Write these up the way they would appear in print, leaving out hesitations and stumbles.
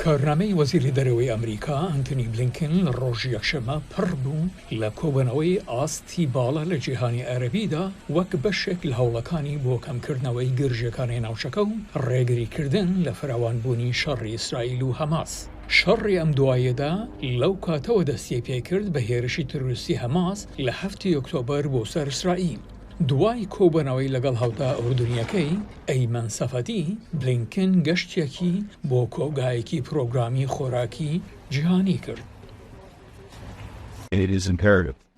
کارنامەی وەزیری دەرەوەی ئەمریکا ئەنتۆنی بلینکن لە ڕۆژی یەکشەممە پڕ بوو لە کۆبوونەوەی ئاستی باڵا لە جیهانی عەرەبیدا وەک بەشێک لە هەوڵەکانی بۆ کەمکردنەوەی گرژییەکانی ناوچەکە و ڕێگریکردن لە فراوانبوونی شەڕی ئیسرائیل و حەماس. شەڕی ئەم دواییەدا لەو کاتەوە دەستیپێکرد بە هێرشی تیرۆریستی حەماس لە هەفتی ئۆکتۆبەر بۆ سەر ئیسرائیل. دوای کۆبوونەوەی لەگەڵ هاوتا ئوردنییەکەی، ئەیمەن سەفەدی، بلینکن گەشتێکی بۆ کۆگایەکی پرۆگرامی خۆراکی جیهانی کرد.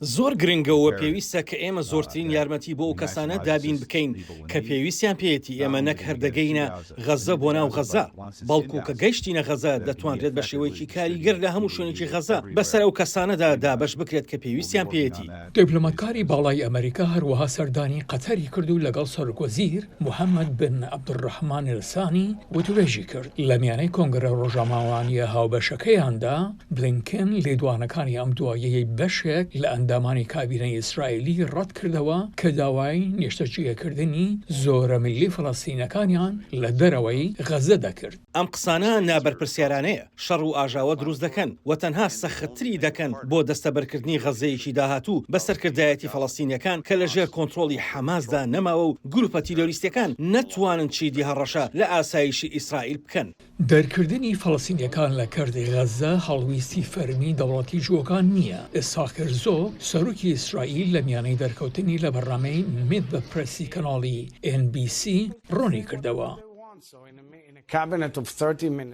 زۆر گرنگە و پێویستە کە ئێمە زۆرترین یارمەتی بۆ ئەو کەسانە دابین بکەین کە پێویستیان پێیەتی، ئێمە نەک هەر دەگەینە غەززە بۆ ناو غەززە، بەڵکو کە گەیشتینە غەززە دەتوانرێت بە شێوەیەکی کاریگەر لە هەموو شوێنێکی غەززە بەسەر ئەو کەسانەدا دابەش بکرێت کە پێویستیان پێیەتی. دیپلۆماتکاری باڵای ئەمەریکا هەروەها سەردانی قەتەری کرد و لەگەڵ سەرۆکوەزیر محەمەد بن عەبدولڕەحمان ئالسانی وتوێژی کرد. لە میانەی کۆنگرە ڕۆژنامەوانییە هاوبەشەکەیاندا، بلینکن لێدوانەکانی ئەم دواییەی بەشێک لە ئەندامانی کابینەی ئیسرائیلی ڕەتکردەوە کە داوای نیشتەجێکردنی زۆرەملی فەلەستینەکانیان لە دەرەوەی غەززە دەکرد. ئەم قسانە نابەرپرسیارانەیە، شەڕ و ئاژاوە دروست دەکەن و تەنها سەختتری دەکەن بۆ دەستەبەرکردنی غەززەیەکی داهاتوو بە سەرکردایەتی فەڵەستینیەکان کە لە ژێر کۆنترۆڵی حەماسدا نەماوە و گروپە تیرۆریستیەکان نەتوانن چیدی هەڕەشە لە ئاسایشی ئیسرائیل بکەن. دەرکردنی فەڵەستینیەکان لە کەرتی غەززە هەڵویستی فەرمی دەوڵەتی جووەکان نییە، ئیسحاق هێرزۆگ، سەرۆکی ئیسرائیل لە میانەی دەرکەوتنی لە بەرنامەی میت زە پرێسی کەناڵی ئێن بی سی ڕوونی کردەوە.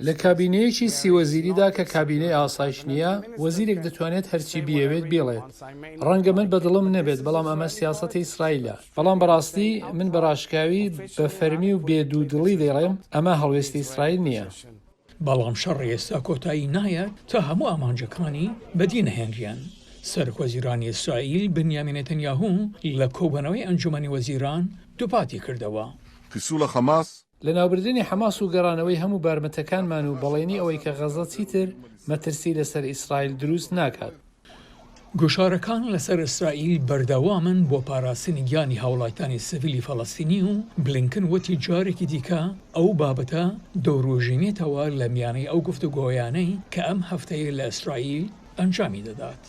لە کابینەیەکی سی وەزیریدا کە کابینەی ئاسایش نییە، وەزیرێک دەتوانێت هەرچی بیەوێت بیڵێت. ڕەنگە من بەدڵم نەبێت، بەڵام ئەمە سیاسەتی ئیسرائیلە. بەڵام بەڕاستی من بە ڕاشکاوی، بە فەرمی و بێ دوودڵی دەیڵێم، ئەمە هەڵوێستی ئیسرائیل نییە. بەڵام شەڕی ئێستا کۆتایی نایەت تا هەموو ئامانجەکانی بەدی نەهێنرێن. سەرۆکوەزیرانی ئیسرائیل بنیامین نەتەنیاهو لە کۆبوونەوەی ئەنجومەنی وەزیران دووپاتی کردەوە. חיסול החמאס لەناوبردنی حەماس و گەڕانەوەی هەموو بارمتەکانمان و بەڵێنی ئەوەی کە غەززە چیتر مەترسی لەسەر ئیسرائیل دروست ناکات. گوشارەکان لەسەر ئیسرائیل بەردەوامن بۆ پاراستنی گیانی هاوڵاتیانی سڤیلی فەڵەستینی و بلینکن وتی جارێکی دیکە ئەو بابەتە دەوروژێنێتەوە لە میانەی ئەو گفتوگۆیانەی کە ئەم هەفتەیە لە ئیسرائیل ئەنجامی دەدات.